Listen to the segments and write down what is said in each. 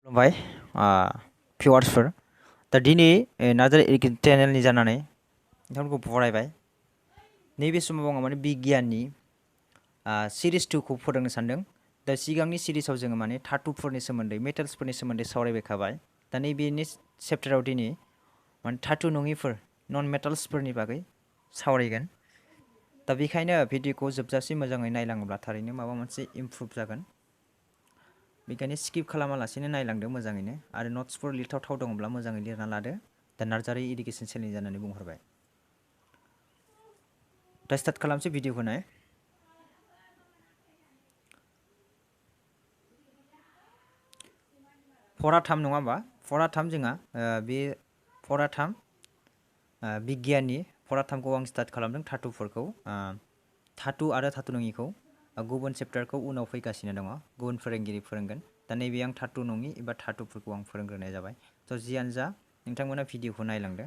खुलुमबाय भिउवार्सफोर दा दिनै नार्जारि एडुकेसन चेनेलनि जानानै नोंथांमोनखौ बरायबाय। नैबे समाव आङो माने बिगियाननि सिरिज 2 खौ फोरोंनो सानदों। दा सिगांनि सिरिजआव जोङो माने धातुफोरनि सोमोन्दै मेटेल्सफोरनि सोमोन्दै सावरायबायखाबाय। दा नैबेनि चेप्टाराव दिनै माने धातु नङिफोर नन मेटाल्सफोरनि बागै सावरायगोन। दा बेखायनो भिडिअखौ जोबजासिम मोजाङै नायलाङोब्ला थारैनो माबा मोनसे इमप्रुभ जागोन। बेखायनो स्किप खालामालासेनो नायलांदो मोजाङैनो आरो नट्सफोर लिरथावथाव दङब्ला मोजाङै लिरना लादो। दा नार्जारि इडुकेसन चेनेलनि जानानै बुंहरबाय। दा स्टार्ट खालामसै भिडिअखौ नाय। फरा 3 नङा होमबा? फरा 3 जोंहा बे फरा 3 बिगियाननि फरा 3 खौ आं स्टार्ट खालामदों धातुफोरखौ धातु आरो धातु नङिखौ गुबुन चेप्टारखौ उनाव फैगासिनो दङ। गुबुन फोरोंगिरि फोरोंगोन। दा नैबे आं धातु नङि एबा धातुफोरखौ आं फोरोंग्रोनाय जाबाय। थ' जियानो जा नोंथांमोना भिडिअखौ नायलांदो।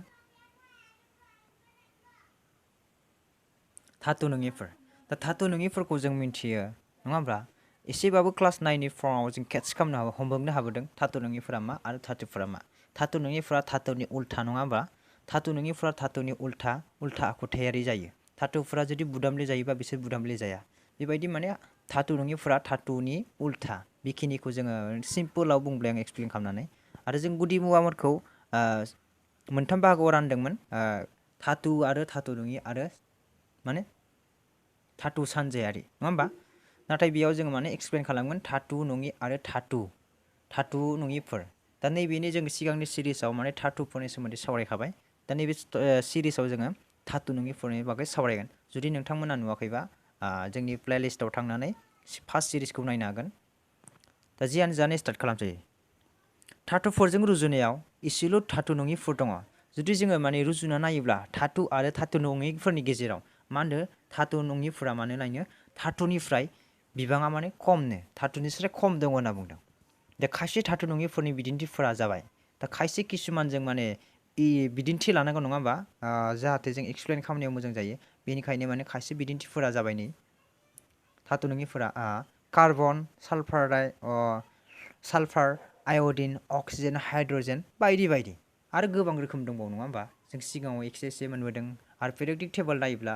धातु नङिफोर दा धातु नङिफोरखौ जों मिन्थियो नङा होमब्ला? एसेबाबो क्लास 9 नि फर्माव जों केटच खालामनो हमदांनो हाबोदों धातु नङिफोरा मा आरो धातुफोरा मा। धातु नङिफोरा धातुनि उल्था नङा होमबा? धातु नङिफोरा धातुनि उल्था आखुथायारि जायो। धातुफोरा जुदि बुदामले जायोबा बिसोर बुदामले जाया। बेबायदि माने धातु नङिफोरा धातुनि उल्था बेखिनिखौ जोङो सिम्पोलाव बुंबाय आं एक्सप्लेन खालामनानै। आरो जों गुदि मुवाफोरखौ मोनथाम बाहागोआव रानदोंमोन धातु आरो धातु नङि आरो माने धातु सानजायारि नङा होमबा? नाथाय बेयाव जोङो माने एक्सप्लेन खालामगोन धातु नङि आरो धातु नङिफोर। दा नैबेनि जों सिगांनि सिरिजआव माने धातुफोरनि सोमोन्दै सावरायखाबाय। दा नैबे सिरिजआव जोङो धातु नङिफोरनि बागै सावरायगोन। जुदि नोंथांमोना नुवाखैबा जोंनि प्लेलिस्टआव थांनानै फार्स्ट सिरिजखौ नायनो हागोन। दा जियानो जानो स्टार्ट खालामसै। धातुफोरजों रुजुनायाव इसेल' धातु नङिफोर दङ। जुदि जोङो माने रुजुना नायोब्ला धातु आरो धातु नङिफोरनि गेजेराव मा होनदों धातु नङिफोरा माने लायनो धातुनिफ्राय बिबाङा माने खमनो धातुनिफ्राय खम दङ होनना बुंदों। दा खायसे धातु नङिफोरनि बिदिन्थिफोरा जाबाय। दा खायसे किसुमान जों माने बिदिन्थि लानांगौ नङा होमबा? जाहाथे जों एक्सप्लेन खालामनायाव मोजां जायो। बेनिखायनो माने खायसे बिदिन्थिफोरा जाबाय नै धातु नङिफोरा कार्बन सालफार आय'डिन अक्सिजेन हाइड्रजेन बायदि बायदि आरो गोबां रोखोम दंबावो नङा होमबा? जों सिगाङाव एसे मोनबोदों आरो पेरियडिक टेबोल नायोब्ला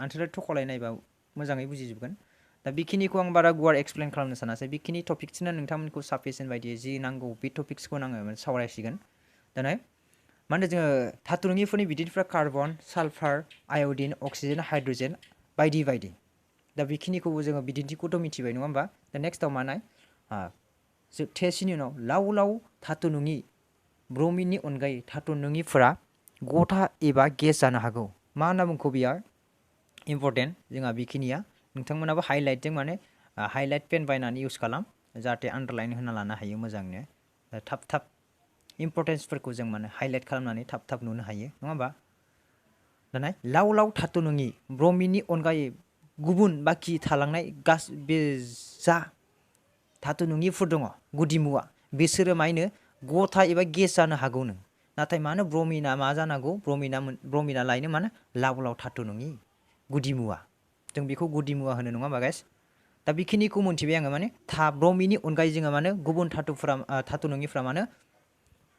आनसार थख'लाय नायबा मोजाङै बुजिजोबगोन। दा बेखिनिखौ आं बारा गुवार एक्सप्लेन खालामनो सानासै। बेखिनि टपिक्सनो नोंथांमोनखौ साफिसियेन्ट बायदियै जि नांगौ बे टपिक्सखौ आङो सावरायसिगोन। दाना मा होनदों जोङो धातु नङिफोरनि बिदिन्थिफ्रा कार्बन सालफार आय'डिन अक्सिजेन हाइड्रजेन बायदि बायदि। दा बेखिनिखौबो जोङो बिदिन्थिखौथ' मिथिबाय नङा होमबा? दा नेक्स्टआव मा नाय जोबथेसिनि उनाव लाव धातु नङि ब्रमिननि अनगायै धातु नङिफोरा गथा एबा गेस जानो हागौ। मा होनना बुंखो बेयो इम्परटेन्ट जोंहा बेखिनिया नोंथांमोनाबो हाइलाइटजों माने हाइलाइट पेन बायनानै इउस खालाम जाहाथे आन्डारलाइन होना लानो हायो मोजांनो। थाब इम्परटेन्सफोरखौ जों माने हाइलाइट खालामनानै थाब नुनो हायो नङा होमबा? दाना लाव धातु नङि ब्रमिननि अनगायै गुबुन बाखि थालांनाय जा धातु नङिफोर दङ गुदि मुवा बिसोरो मायनो गथा एबा गेस जानो हागौनो। नाथाय मानो ब्रमिना मा जानांगौ ब्रमिना लायनो मानो लाव धातु नङि गुदि मुवा जों बेखौ गुदि मुवा होनो नङा होमबा गाइस? दा बेखिनिखौ मोनथिबाय आङो माने ब्रमिननि अनगायै जोङो मानो गुबुन धातु नङिफ्रा मानो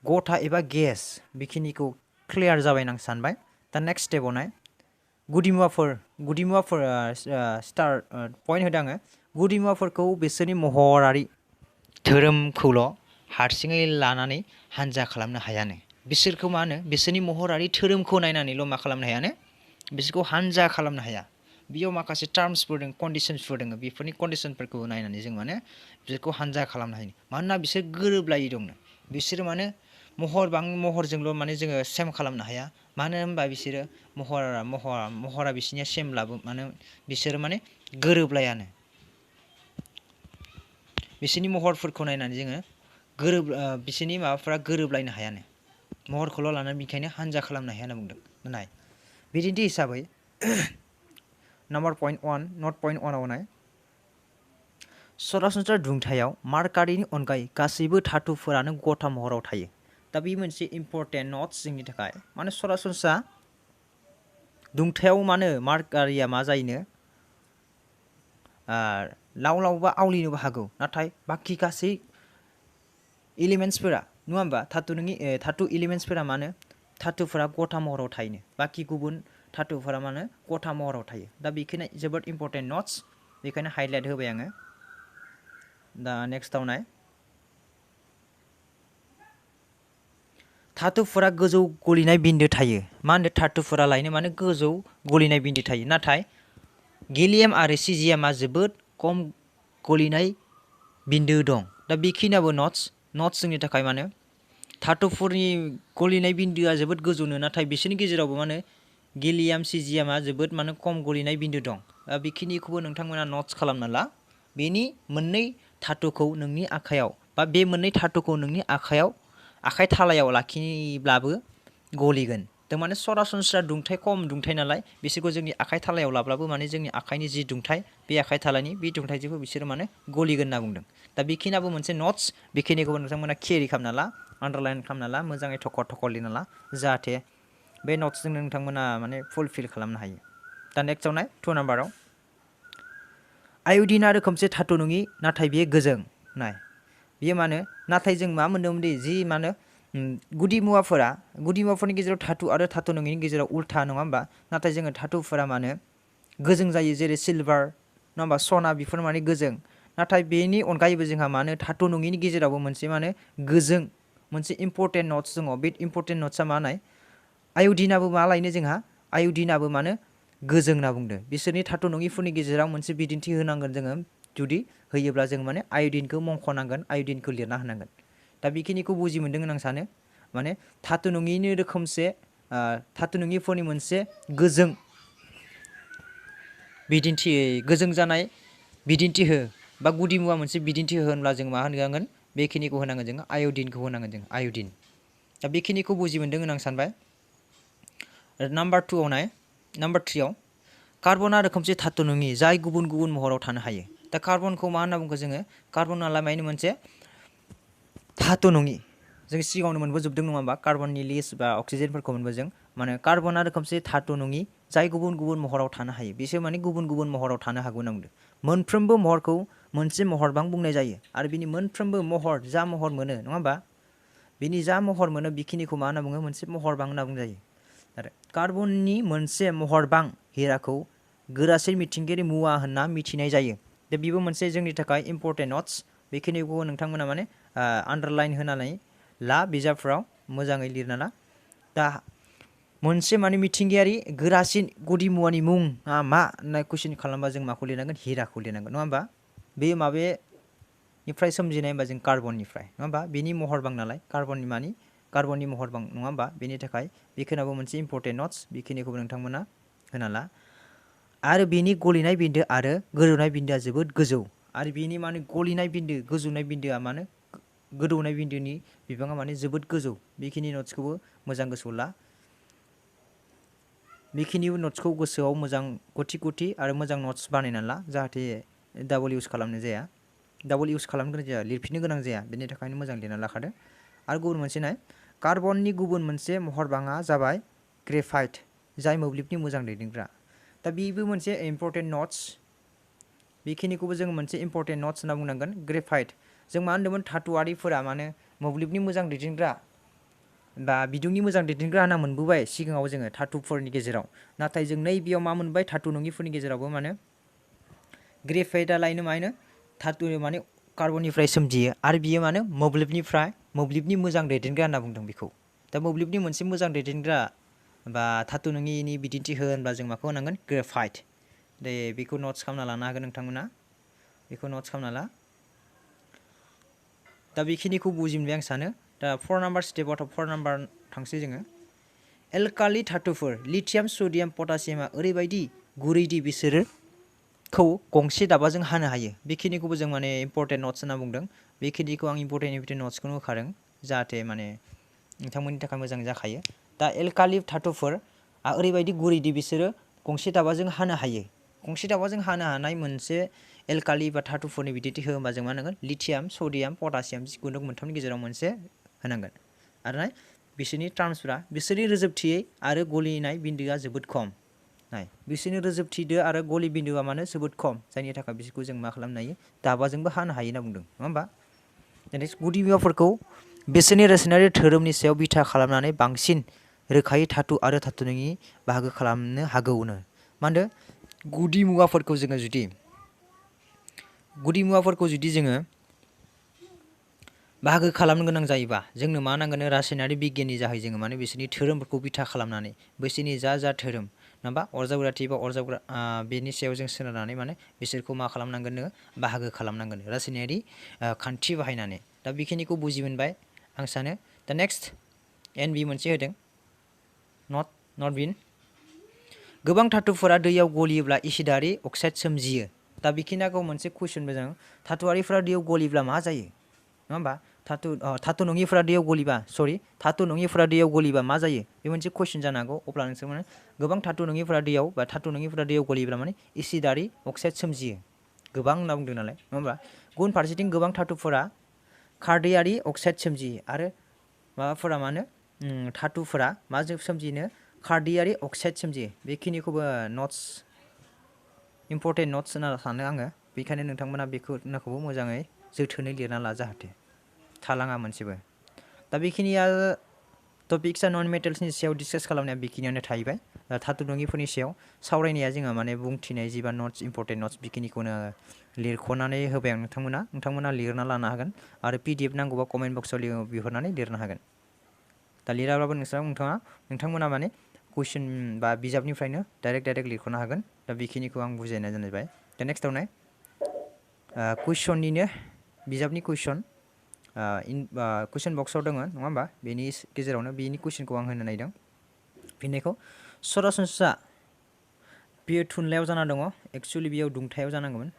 गथा एबा गेस बेखिनिखौ क्लियार जाबाय आं सानबाय। दा नेक्स्ट स्टेपाव नाय गुदि मुवाफोर स्टार पइन्ट होदों आङो। गुदि मुवाफोरखौ बिसोरनि महरारि धोरोमखौल' हारसिङै लानानै हानजा खालामनो हायानो। बिसोरखौ मा होनो बिसोरनि महरारि धोरोमखौ नायनानैल' मा खालामनो हायानो बिसोरखौ हानजा खालामनो हाया। बेयाव माखासे टार्म्सफोर दङ कन्डिसन्सफोर दङ। बेफोरनि कन्डिसनफोरखौ नायनानै जों माने बिसोरखौ हानजा खालामनो हायो। मानोना बिसोर गोरोबलायै दंनो। बिसोरो माने महरजोंल' माने जोङो सेम खालामनो हाया। मानो होनबा बिसोरो महरा बिसोरनिया सेमब्लाबो माने बिसोरो माने गोरोबलायानो। बिसोरनि महरफोरखौ नायनानै जोङो बिसोरनि माबाफोरा गोरोबलायनो हायानो। महरखौल' लानानै बेखायनो हानजा खालामनो हाया होनना बुंदों। नाय बिदिन्थि हिसाबै नाम्बार पइन्ट 1 नट पइन्ट 1आव नाय सरासनस्रा दुंथायाव मार्कारिनि अनगायै गासैबो धातुफोरानो गथा महराव थायो। दा बे मोनसे इम्परटेन्ट नट्स जोंनि थाखाय माने सरासनस्रा दुंथायाव मानो मार्कारिया मा जायोनो लाव बा आवलिनोबो हागौ। नाथाय बाखि गासै एलिमेन्ट्सफोरा नङा होमबा धातु एलिमेन्ट्सफोरा मानो धातुफोरा गथा महराव थायो बाखि गुबुन धातुफोरा मानो गथा महराव थायो दा बेखिनि जोबोद इम्पर्टेन्ट नट्स बेखायनो हाइलाइट होबाय आङो दा नेक्स्टआव नाय धातुफोरा गोजौ गलिनाय बिन्दो थायो मा होनदों धातुफोरा लायनो मानो गोजौ गलिनाय बिन्दो थायो नाथाय गेलियाम आरो सिजियामा जोबोद खम गलिनाय बिन्दो दं दा बेखिनियाबो नट्स जोंनि थाखाय मानो धातुफोरनि गलिनाय बिन्दोआ जोबोद गोजौनो नाथाय बिसोरनि गेजेरावबो मानो गेलियाम सिजियामा जोबोद मानो खम गलिनाय बिन्दो दं दा बेखिनिखौबो नोंथांमोना नट्स खालामना ला बेनि मोननै धातुखौ नोंनि आखायाव बा बे मोननै धातुखौ नोंनि आखाइ थालायाव लाखिब्लाबो गलिगोन माने सरासनस्रा दुंथाय खम दुंथाय नालाय बिसोरखौ जोंनि आखाइ थालायाव लाब्लाबो माने जोंनि आखाइनि जि दुंथाय बे आखाइ थालानि बे दुंथायजोंबो बिसोरो माने गलिगोन होनना बुंदों दा बेखिनियाबो मोनसे नट्स बेखिनिखौबो नोंथांमोना केरि खालामना ला आन्डारलाइन खालामना ला मोजाङै थख' लिरना ला जाहाथे बे नट्सजों नोंथांमोना माने फुलफिल खालामनो हायो दा नेक्स्टआव नाय 2 नाम्बाराव आय'डिना रोखोमसे धातु नङि नाथाय बेयो गोजों नाय बेयो मानो नाथाय जों मा मोनदोंमोन दि जि मानो गुदि मुवाफोरनि गेजेराव धातु आरो धातु नङिनि गेजेराव उल्था नङा होमबा नाथाय जोङो धातुफोरा मानो गोजों जायो जेरै सिलभार नङा होमबा सना बेफोर माने गोजों नाथाय बेनि अनगायैबो जोंहा मानो धातु नङिनि गेजेरावबो मोनसे मानो गोजों मोनसे इम्पर्टेन्ट नट्स दङ बे इम्पर्टेन्ट नट्सआ मा नाय आय'डिनाबो मा लायनो जोंहा आय'डिनाबो मानो गोजों होनना बुंदों बिसोरनि धातु नङिफोरनि गेजेराव मोनसे बिदिन्थि होनांगोन जोङो जुदि होयोब्ला जों माने आय'डिनखौ मुंख'नांगोन आय'डिनखौ लिरना होनांगोन दा बेखिनिखौ बुजि मोनदों होनना आं सानो माने धातु नङिनि रोखोमसे धातु नङिफोरनि मोनसे गोजों बिदिन्थि गोजों जानाय बिदिन्थि हो बा गुदि मुवा मोनसे बिदिन्थि हो होनब्ला जों मा होनांगोन बेखिनिखौ होनांगोन जोङो आय'डिनखौ होनांगोन जों आय'डिन दा बेखिनिखौ बुजि मोनदों होनना आं सानबाय नाम्बार 2 आव नाय नाम्बार 3 आव कार्बना रोखोमसे धातु नङि जाय गुबुन गुबुन महराव थानो हायो दा कार्बनखौ मा होनना बुंखो जोङो कार्बनालाय माने मोनसे धातु नङि जों सिगाङावनो मोनबोजोबदों नङा होमबा कार्बननि लिस्ट बा अक्सिजेनफोरखौ मोनबोजों माने कार्बना रोखोमसे धातु नङि जाय गुबुन गुबुन महराव थानो हायो बिसोर माने गुबुन गुबुन महराव थानो हागौ होनना बुंदों मोनफ्रोमबो महरखौ मोनसे महरबां बुंनाय जायो आरो बिनि मोनफ्रोमबो महर जा महर मोनो नङा होमबा बिनि जा महर मोनो बेखिनिखौ मा होनना बुङो मोनसे महरबां होनना बुंजायो आरो कार्बननि मोनसे महरबां हिराखौ गोरासिन मिथिंगायारि मुवा होनना मिथिनाय जायो दा बेबो मोनसे जोंनि थाखाय इम्पर्टेन्ट नट्स बेखिनिखौ नोंथांमोना माने आन्डारलाइन होनानै ला बिजाबफ्राव मोजाङै लिरना ला दा मोनसे माने मिथिंगायारि गोरासिन गुदि मुवानि मुं मा होननाय कुइसन खालामबा जों माखौ लिरनांगोन हिराखौ लिरनांगोन नङा होमबा बे माबेनिफ्राय सोमजिनाय होमबा जों कार्बननिफ्राय नङा होमबा बेनि महरबां नालाय कार्बननि महरबां नङा होमबा बेनि थाखाय बेखिनियाबो मोनसे इम्पर्टेन्ट नट्स बेखिनिखौबो नोंथांमोना होना ला आरो बेनि गलिनाय बिन्दो आरो गोदौनाय बिन्दोआ जोबोद गोजौ आरो बेनि माने गलिनाय बिन्दो गोजौनाय बिन्दोआ मानो गोदौनाय बिन्दोनि बिबाङा माने जोबोद गोजौ बेखिनि नट्सखौबो मोजां गोसोआव ला बेखिनि नट्सखौ गोसोआव मोजां गथि आरो मोजां नट्स बानायना ला जाहाथे डाबल इउस खालामनो जाया डाबल इउस खालामनो गोनां जाया लिरफिननो गोनां जाया बेनि थाखायनो मोजां लिरना लाखादो आरो गुबुन मोनसे नाय कार्बननि गुबुन मोनसे महरबाङा जाबाय ग्रेफाइट जाय मोब्लिबनि मोजां दैदेनग्रा दा बेबो मोनसे इम्पर्टेन्ट नट्स बेखिनिखौबो जों मोनसे इम्पर्टेन्ट नट्स होनना बुंनांगोन ग्रेफाइट जों मा होनदोंमोन धातुआरिफोरा माने मोब्लिबनि मोजां दैदेनग्रा बा बिदुंनि मोजां दैदेनग्रा होनना मोनबोबाय सिगाङाव जोङो धातुफोरनि गेजेराव नाथाय जों नैबेयाव मा मोनबाय धातु नङिफोरनि गेजेरावबो माने ग्रेफाइटआ लायनो माने धातु माने कार्बननिफ्राय सोमजियो आरो बियो माने मोब्लिबनि मोजां दैदेनग्रा होनना बुंदों बेखौ दा मोब्लिबनि मोनसे मोजां दैदेनग्रा बा धातु नङिनि बिदिन्थि हो होनब्ला जों माखौ होनांगोन ग्रेफाइट दे बेखौ नट्स खालामना लानो हागोन नोंथांमोना बेखौ नट्स खालामना ला दा बेखिनिखौ बुजि मोनबाय आं सानो दा 4 नाम्बार स्टेपआव 4 नाम्बार थांसै जोङो एलकालि धातुफोर लिथियाम सडियाम पटासियामा ओरैबायदि गुरैदि बिसोरखौ गंसे दाबाजों हानो हायो बेखिनिखौबो जों माने इम्पर्टेन्ट नट्स होनना बुंदों बेखिनिखौ आं इम्पर्टेन्ट नट्सखौनो होखादों जाहाथे माने नोंथांमोननि थाखाय मोजां जाखायो दा एलकालि धातुफोरा ओरैबायदि गुरैदि बिसोरो गंसे दाबाजों हानो हायो गंसे दाबाजों हानो हानाय मोनसे एलकालि बा धातुफोरनि बिदिन्थि हो होनबा जों मा होनांगोन लिथियाम सडियाम पटासियाम जिखुनु मोनथामनि गेजेराव मोनसे होनांगोन आरो बिसोरनि टार्म्सफ्रा बिसोरनि रोजोबथियै आरो गलिनाय बिन्दोआ जोबोद खम नाय बिसोरनि रोजोबथिदो आरो गलि बिन्दोआ मानो जोबोद खम जायनि थाखाय बिसोरखौ जों मा खालामनो हायो दाबाजोंबो हानो हायो होनना बुंदों नङा होमबा गुदि मुवाफोरखौ बिसोरनि रासायनारि धोरोमनि सायाव बिथा खालामनानै बांसिन रोखायै धातु आरो धातु नङि बाहागो खालामनो हागौनो। मा होनदों? गुदि मुवाफोरखौ जुदि जोङो बाहागो खालामनो गोनां जायोबा जोंनो मा नांगोन? रासायनारि बिगियाननि जाहै जोङो माने बिसोरनि धोरोमफोरखौ बिथा खालामनानै बैसोरनि जा धोरोम नङा अरजाग्राथि बा अरजाग्रा बेनि सायाव जों सोनारनानै माने बिसोरखौ मा खालामनांगोन? बाहागो खालामनांगोन रासायनारि खान्थि बाहायनानै। दा बेखिनिखौ बुजि मोनबाय आं सानो। दा नेक्स्ट NB मोनसे होदों नट बिन। गोबां धातुफोरा दैयाव गलियोब्ला एसिडारि अक्साइड सोमजियो। दा बेखिनियाव मोनसे कुइसनबो जों धातुआरिफोरा दैयाव गलियोब्ला मा जायो? नङा होमबा? धातु नङिफोरा दैयाव गलिबा मा जायो? बे मोनसे कुइसन जानो हागौ। अब्ला नोंसोर माने गोबां धातु नङिफोरा दैयाव गलियोब्ला माने एसिडारि अक्साइड सोमजियो। गोबां होनना बुंदों नालाय नङा होमबा? गुबुन फारसेथिं गोबां धातुफोरा खारदैयारि अक्साइड सोमजियो आरो माबाफोरा मा होनो? धातुफोरा मा सोमजियो? खारदैयारि अक्साइड सोमजियो। बेखिनिखौबो इम्परटेन्ट नट्स होनना सानो आङो। बेखायनो नोंथांमोना बेखौबो मोजाङै जोथोनै लिरना ला जाहाथे थालाङा मोनसेबो। दा बेखिनिया टपिक्स नन मेटेल्सनि सायाव डिसकास खालामनाया बेखिनियानो थाहैबाय। धातु नङिफोरनि सायाव सावरायनाया जोंहा माने बुंथिनाय जिबा नट्स इम्परटेन्ट नट्स बेखिनिखौनो लिरख'नानै होबाय आं नोंथांमोना लिरना लानो हागोन आरो PDF नांगौबा कमेन्ट बक्सआव बिहरनानै लिरनो हागोन। दा लिराब्लाबो नोंथांमोना माने कुइसन बा बिजाबनिफ्रायनो डाइरेक्ट लिरख'नो हागोन। दा बेखिनिखौ आं बुजायनाय जाबाय। दा नेक्स्टआव नाय कुइसननिनो बिजाबनि कुइसन बक्सआव दङ नङा होमबा? बेनि गेजेरावनो बेनि कुइसनखौ आं होनो नागिरदों। फिननायखौ सरासनस्रा बेयो थुनलाइयाव जाना दङ। एक्सुवेलि बेयाव दुंथायाव जानांगौमोन।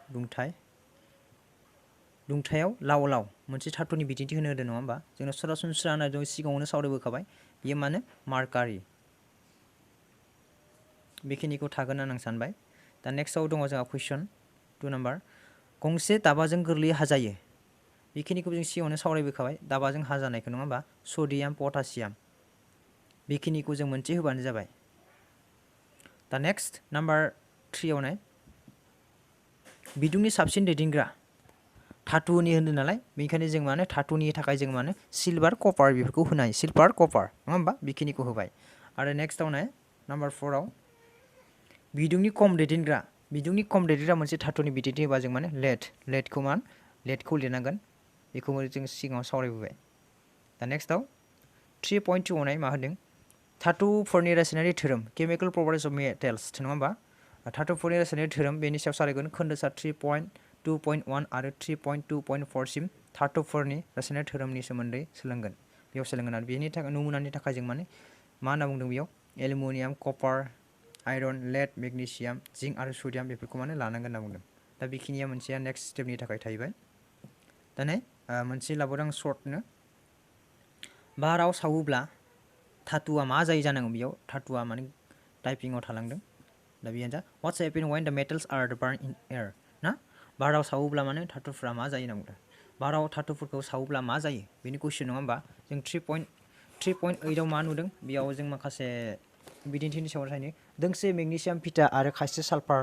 दुंथायाव लाव मोनसे धातुनि बिदिन्थि होनो होदों नङा होमबा? जोंनो सरासनस्रा होनना जों सिगाङावनो सावरायबोखाबाय। बेयो मानो? मार्कारि। बेखिनिखौ थागोन होनना आं सानबाय। दा नेक्स्टआव दङ जोंहा कुइसन 2 नाम्बार। गंसे दाबाजों गोरलैयै हाजायो। बेखिनिखौ जों सिगाङावनो सावरायबोखाबाय दाबाजों हाजानायखौ नङा होमबा? सडियाम पटासियाम बेखिनिखौ जों मोनसे होबानो जाबाय। दा नेक्स्ट नाम्बार 3 नाय बिदुंनि साबसिन दैदेनग्रा धातुनि होन्दों नालाय बेनिखायनो जों माने धातुनि थाखाय जों माने सिलभार कपार बेफोरखौ होनो हायो। सिलभार कपार नङा होमबा? बेखिनिखौ होबाय। आरो नेक्स्टआव नाय नाम्बार 4 बिदुंनि खम दैदेनग्रा मोनसे धातुनि बिदिन्थि होबा जों माने लेडखौ लिरनांगोन। बेखौबो जों सिगाङाव सावरायबोबाय। दा नेक्स्टआव 3.2 नाय मा होदों? धातुफोरनि रासायनारि धोरोम केमिकेल प्रपार्टिस अफ मेटेल्स नङा होमबा? धातुफोरनि रासायनारि धोरोम बेनि सायाव सावरायगोन। खोन्दोसा 3.2.1 आरो 3.2.4 सिम धातुफोरनि रासायनारि धोरोमनि सोमोन्दै सोलोंगोन। आरो बेनि थाखाय नमुनानि थाखाय जों माने मा होनना बुंदों बेयाव? एलुमिनियाम, कपार, आयरन, लेड, मेगनेसियाम, जिंक आरो सडियाम बेफोरखौ माने लानांगोन होनना बुंदों। दा बेखिनिया मोनसेया नेक्स्ट स्टेपनि थाखाय थाहैबाय। दा मोनसे लाबोदों आं सर्टनो। बाराव सावोब्ला धातुआ मा जायो जानांगौ? बेयाव धातुआ माने टाइपिंआव थालांदों। दा बेयानो जा व्हाट्स हेपन व्हेन द मेटल्स आर बार्न इन एयार ना? बाराव सावोब्ला माने धातुफ्रा मा जायो होनना बुंदों। बाराव धातुफोरखौ सावोब्ला मा जायो? बेनि कुइसन नङा होमबा? जों 3.8 मा नुदों? बेयाव जों माखासे बिदिन्थिनि सायाव थायो। दोंसे मेगनेसियाम फिथा आरो खायसे सालफार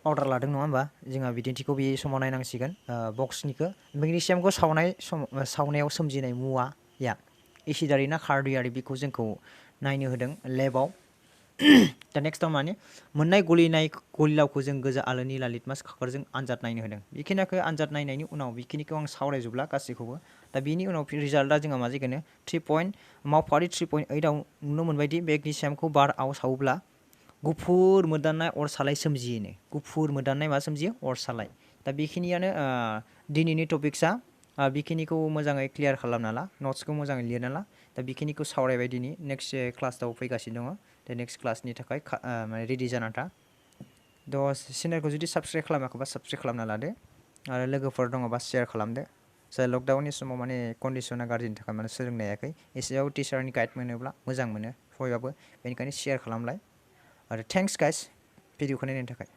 पाउडार लादों नङा होमबा? जोंहा बिदिन्थिखौ बे समाव नायनांसिगोन। बक्सनिखौ मेगनेसियामखौ सावनायाव सोमजिनाय मुवाया एसिडारि ना खारदैयारि बेखौ जोंखौ नायनो होदों लेबाव। दा नेक्स्टआव माने मोननाय गलिलावखौ जों गोजा आलो निला लिटमास खाखोरजों आनजाद नायनो होदों। बेखिनिखौ आनजाद नायनायनि उनाव बेखिनिखौ आं सावरायजोबला गासैखौबो। दा बेनि उनाव रिजाल्टआ जोंहा मा जागोन? मावफारि 3.8 आव नुनो मोनबायदि मेगनेसियामखौ बाराव सावोब्ला गुफुर मोदाननाय अर सालाय सोमजियोनो। गुफुर मोदाननाय मा सोमजियो? अर सालाय। दा बेखिनियानो दिनैनि टपिक्सआ। बेखिनिखौ मोजाङै क्लियार खालामना ला, नट्सखौ मोजाङै लिरना ला। दा बेखिनिखौ सावरायबाय दिनै। नेक्स्ट क्लासाव फैगासिनो दङ। दा नेक्स्ट क्लासनि थाखाय माने रेडि जाना था। चेनेलखौ जुदि साबस्क्राइब खालामाखैबा साबस्क्राइब खालामना लादो आरो लोगोफोर दङबा शेयार खालामदो। जाय लकडाउननि समाव माने कन्डिसना गाज्रिनि थाखाय माने सोलोंनो हायाखै एसेबाबो टिचारनि गाइड मोनोब्ला मोजां मोनो बयबाबो। बेनिखायनो शेयार खालामलाय आरो थेंक्स गाइस भिडिअखौ नायनायनि थाखाय।